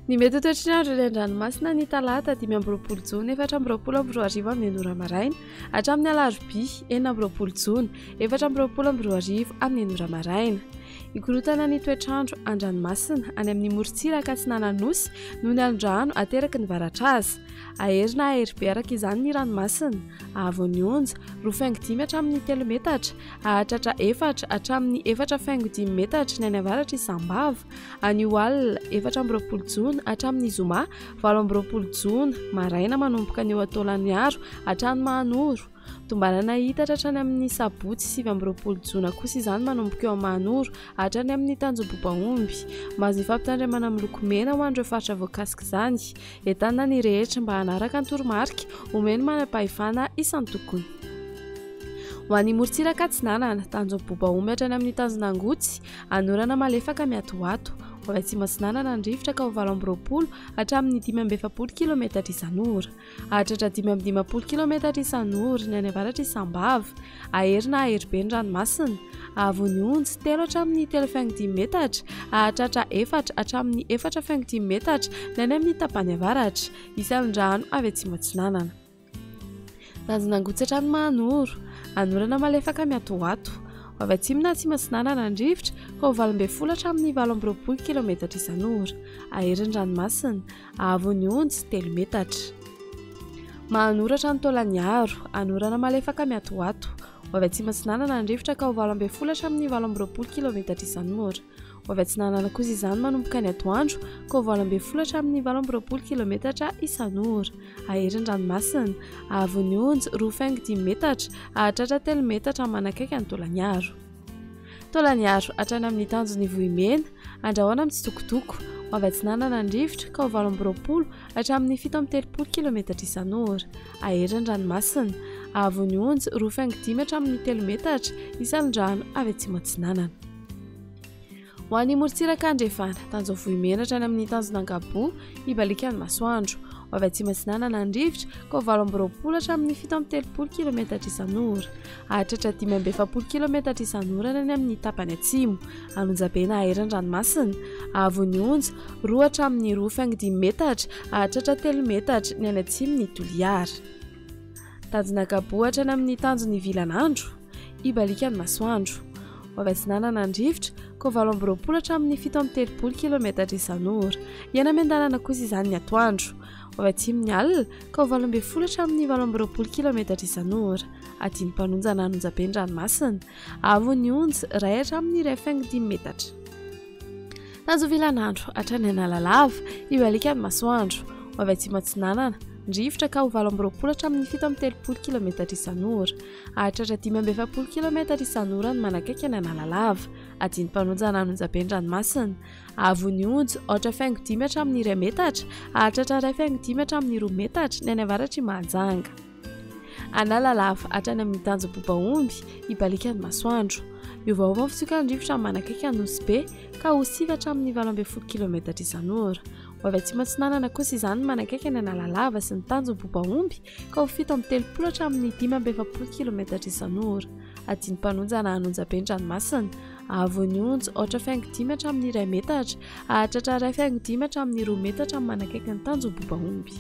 Ny mety ho toetry ny andro eny an-dranomasina ny talata 25 jona 2024 amin'ny ora maraina hatramin'ny alarobia 26 jona 2024 amin'ny ora maraina. Hikorontana ny toetr'andro an-dranomasina any amin'ny morontsiraka atsinanan'ny Nosy noho ny alon-drano ateraky ny varatraza. Hahery na hahery be araka izany ny ranomasina. Hahavon'ny onja, 2,5 hatramin'ny 3 metatra, hahatratra 4 hatramin'ny 4,5 metatra ny any avaratr'i Sambava. Anio alina, 24 jona hatramin'ny zoma 28 jona maraina manomboka ny eo Taolagnaro hatrany Mahanoro. Tombanana hiitatra hatrany amin'ny sabotsy 29 jona kosa izany manomboka eo Mahanoro hatrany amin'ny Tanjombobaomby. Mahazo ny fampitandremana miloko mena ho an'ireo faritra voakasik'izany. Entanina ny rehetra mba hanaraka ny toromarika omen'ny manam-pahefana isan-tokony. Ho an'ny morontsiraka atsinanana, Tanjombobaomby hatrany amin'ny Tanjon'Angotsy, Anorana malefaka miatoato. Ho avy atsimo atsinanana ny rivotra ka ho 28 hatramin'ny 45 kilometatra isan'ora. Hahatratra 55 kilometatra isan'ora ny any avaratr'i Sambava. Hahery na hahery be ny ranomasina. Hahavon'ny onjy, 3 hatramin'ny 3,5 metatra. Hahatratra 4 hatramin'ny 4,5 metatra ny any amin'ny tapany avaratra. Hisy alon-drano avy atsimo atsinanana. Tanjona angotsy hatrany Mahanoro. Anorana malefaka miatoato. Ho avy atsimo na atsimo atsinanana ny rivotra ka ho 18 hatramin'ny 28 kilometatra isan'ora. Hahery ny ranomasina. Hahavon'ny onjy, 3 metatra. Mahanoro hatrany Taolagnaro. Anorana malefaka miatoato. Ho avy atsimo atsinanana ny rivotra ka ho 18 hatramin'ny 28 kilometatra isan'ora. Ho avy atsinanana kosa izany manomboka ny atoandro ka ho 18 hatramin'ny 28 kilometatra isan'ora. Hahery ny ranomasina. Hahavon'ny onjy, 2,5 metatra, hahatratra 3 metatra manakaiky an'i Taolagnaro. Taolagnaro hatrany amin'ny tanjon'i Vohimena, andrahoana mitsitokotoko. Ho avy atsinanana ny rivotra ka ho 28 hatramin'ny 37 kilometatra isan'ora. Hahery ny ranomasina. Hahavon'ny onjy, 2,5 hatramin'ny 3 metatra, isan'ny rano avy atsimo atsinanana. Ho an'ny morontsiraka andrefana, tanjona Vohimena hatrany amin'ny tanjona Angaboa, hibaliaka ny masoandro. Ho avy atsimo atsinanana ny rivotra, ka ho 28 hatramin'ny 37 kilometatra isan'ora. Hahatratra 45 kilometatra isan'ora ny any amin'ny tapany atsimo. Anonjabe na hahery ny ranomasina. Hahavon'ny onja, 2 hatramin'ny 2,5 metatra, hahatratra 3 metatra ny any atsimon'i Toliara. Tanjona Angaboa hatrany amin'ny tanjon'i Vilanandro. Hibaliaka ny masoandro. Ho avy atsinanana ny rivotra, ka ho 28 hatramin'ny 37 kilometatra isan'ora. Hiaina miandalana kosa izany ny atoandro. Ho avy atsimo ny alina, ka ho 18 hatramin'ny 28 kilometatra isan'ora. Adino mpanonja na anonjabe ny ranomasina. Avo ny onja, 1 hatramin'ny 1,5 metatra. Tanjovilanandro hatrany Analalava, hibaliaka ny masoandro. Ho avy atsimo atsinanana, ny rivotra ka ho 28 hatramin'ny 37 kilometatra isan'ora. Hahatratra 45 kilometatra isan'ora ny manakaiky an' Analalava. Adino mpanonja na anonjabe ny ranomasina. Hahavon'ny onja, 4,5 hatramin'ny 1 metatra, hahatratra 1,5 hatramin'ny 2 metatra ny any avaratr'i Mahajanga. Analalava hatrany amin'ny tanjom-bobaomby, hibaliaka ny masoandro. Miovaova ny fitsokan'ny rivotra manakaiky an'i Nosy Be ka ho 9 hatramin'ny 18 kilometatra isan'ora. Ho avy atsimo atsinanana kosa izany ny manakaiky an' Analalava sy ny tanjom-bobaomby ka ho 37 hatramin'ny 45 kilometatra isan'ora. Adino mpanonja na anonjabe ny ranomasina. Hahavon'ny onja, 4,5 hatramin'ny 1 metatra, hahatratra 1,5 hatramin'ny 2 metatra ny manakaiky ny tanjom-bobaomby.